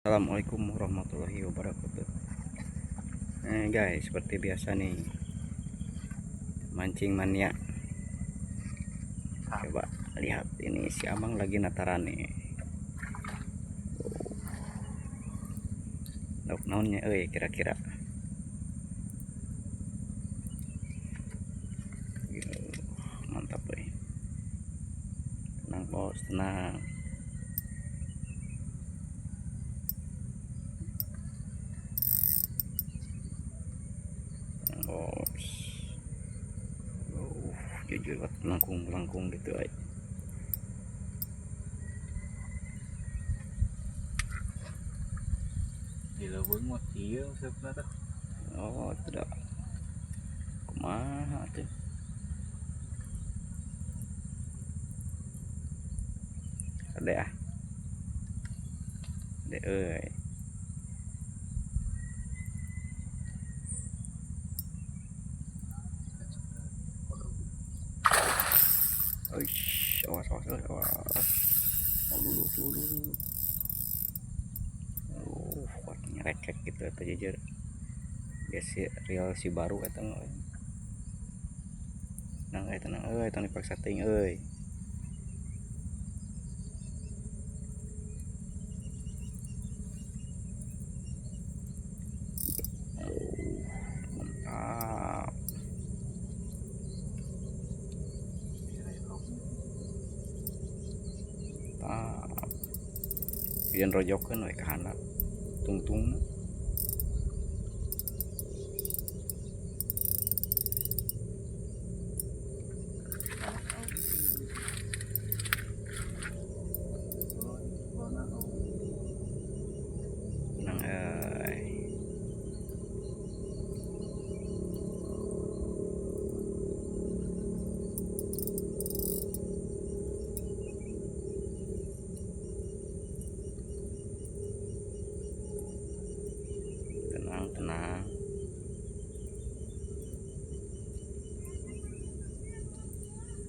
Assalamualaikum warahmatullahi wabarakatuh. Guys, seperti biasa nih, mancing mania. Coba lihat ini si Amang lagi nataran nih. Lauk naonnya euy kira-kira. Mantap euy. Tenang bos, tenang. Bos. Jujur buat melangkung-melangkung gitu ay. Di leuweung mah kieu maksudna teh. Oh, tidak. Kumaha tuh? Ada ah. Ada euy. Oish, awas awas awas awas. Aduh, aduh, aduh, aduh. Kuat nyerekek gitu atau jujur. Dia si real si baru eta mah. Tenang euy, tenang euy, tong dipaksa teuing euy. Mantap. Mantap. Biar rojokeun we ka handap. Tungtungna. Tenang euy. Tenang, tenang.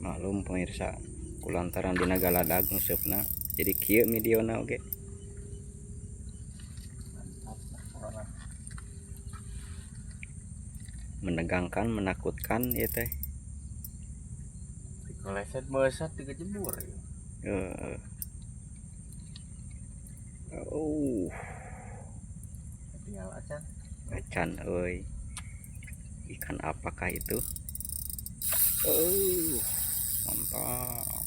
Maklum pemirsa, kulantaran dina galadag nguseupna jadi kieu videona oge. Menegangkan, menakutkan ieu teh. Dikoleset meusat digejebur ya. Heeh. Oh. Tinggal acan. Acan euy. Ikan apakah itu? Oh, mantap.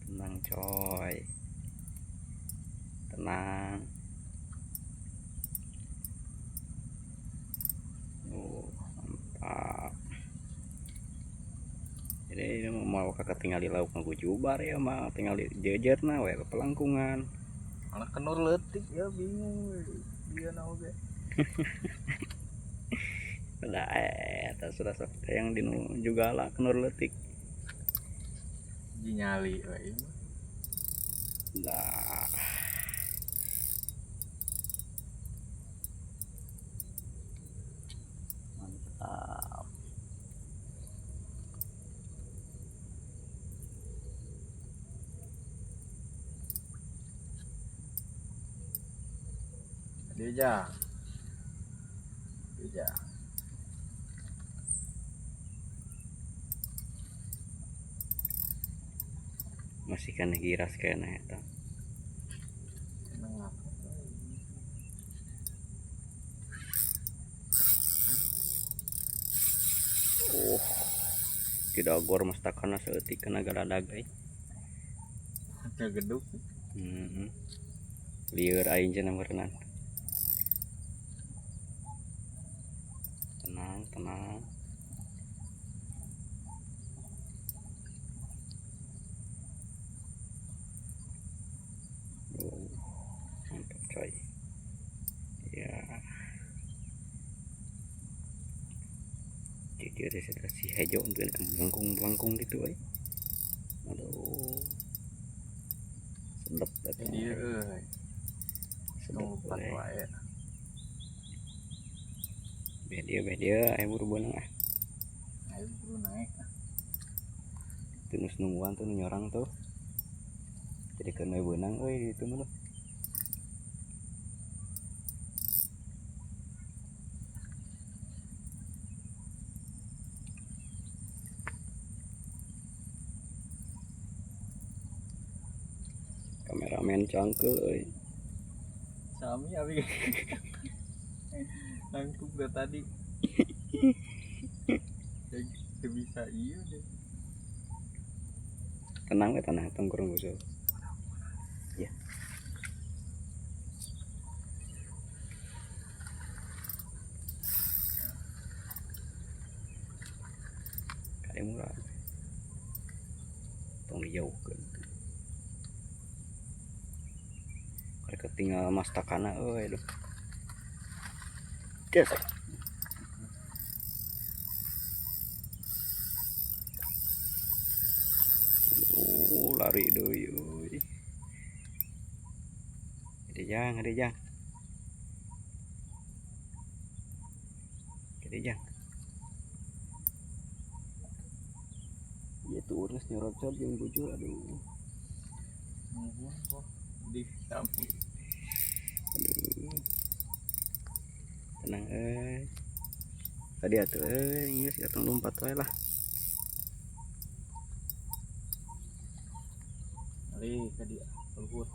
Tenang coy. Tenang. Oh, mantap. Jadi ini mau kakak tinggal di lauk ngagujubar ya mah, tinggal di jejerna we pelangkungan. Anak kenur leutik ya bingung we. Dia na oge. Udah, eta sudah sok yang dinu juga lah kenur leutik. Jinyali we ieu mah. Dah. Mantap. Dia ja. Masih kan giras kayaknya eta. Oh, tidak gor mastakana saeutik kana galadag euy. Teu geduk. Heeh. Lieur aing cenah meureunana. Tenang, tenang. Oh, mantap coy. Ya. Jujur ya, saya kasih hejo untuk melengkung-melengkung gitu, euy. Aduh. Sedep eta. Iya euy. Sedep Tong euy. wae. Beh dia, ayo buru beunang ah. Ayo buru naik. Tuh nus nungguan tuh nyorang tuh. Jadi Jadi kena benang euy itu mah. Kameramen cangkel euy. Sami abi. Nangkup gak tadi. Gak bisa iya deh. Tenang we, tenang, tong kurang busuk. Ya. Kade murah. Tong dijauhkeun. Karek ketinggal mas takana euy aduh. Des. Lari deui euy. Gede jang, gede jang. Gede jang. Ieu tuh geus nyorocot jeung bujur aduh. Nuhun kok di samping. Aduh. Tenang euy. Tadi atuh euy geus datang lompat wae lah. Ali ka dia luhur.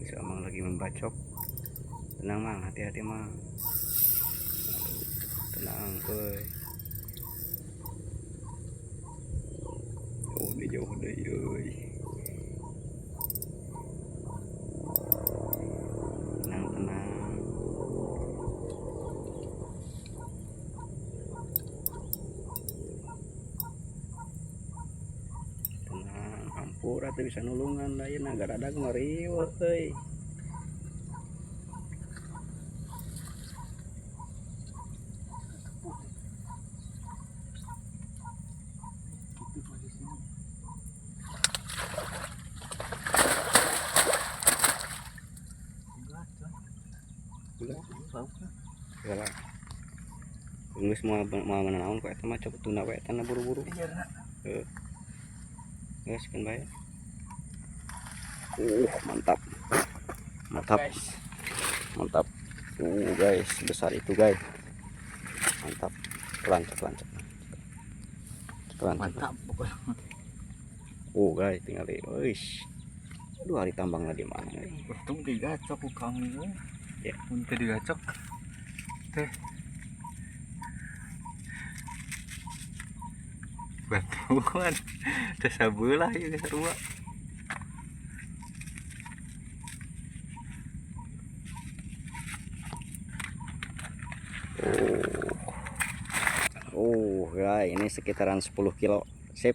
Si Amang lagi membacok. Tenang Mang, hati-hati Mang. Aduh, tenang euy. Jauh deh, jauh deh, euy. Tenang, tenang. Tenang, ampura teu bisa nulungan da ieu garadag mah riweuh euy. Geus moal naon ku eta mah cok tunda we eta na buru-buru. Heeh. Geus keun bae. Mantap. Mantap. Mantap. Guys, besar itu guys. Mantap. Lancap, lancap. Lancap. Mantap pokoknya. Guys, tinggal di. Euis. Aduh, hari tambangna di mana? Untung digacok ku kami. Ya. Mun teu digacok teh. Bantuan. Teh sabelah ieu geus sarua. Guys, ini sekitaran 10 kilo. Sip.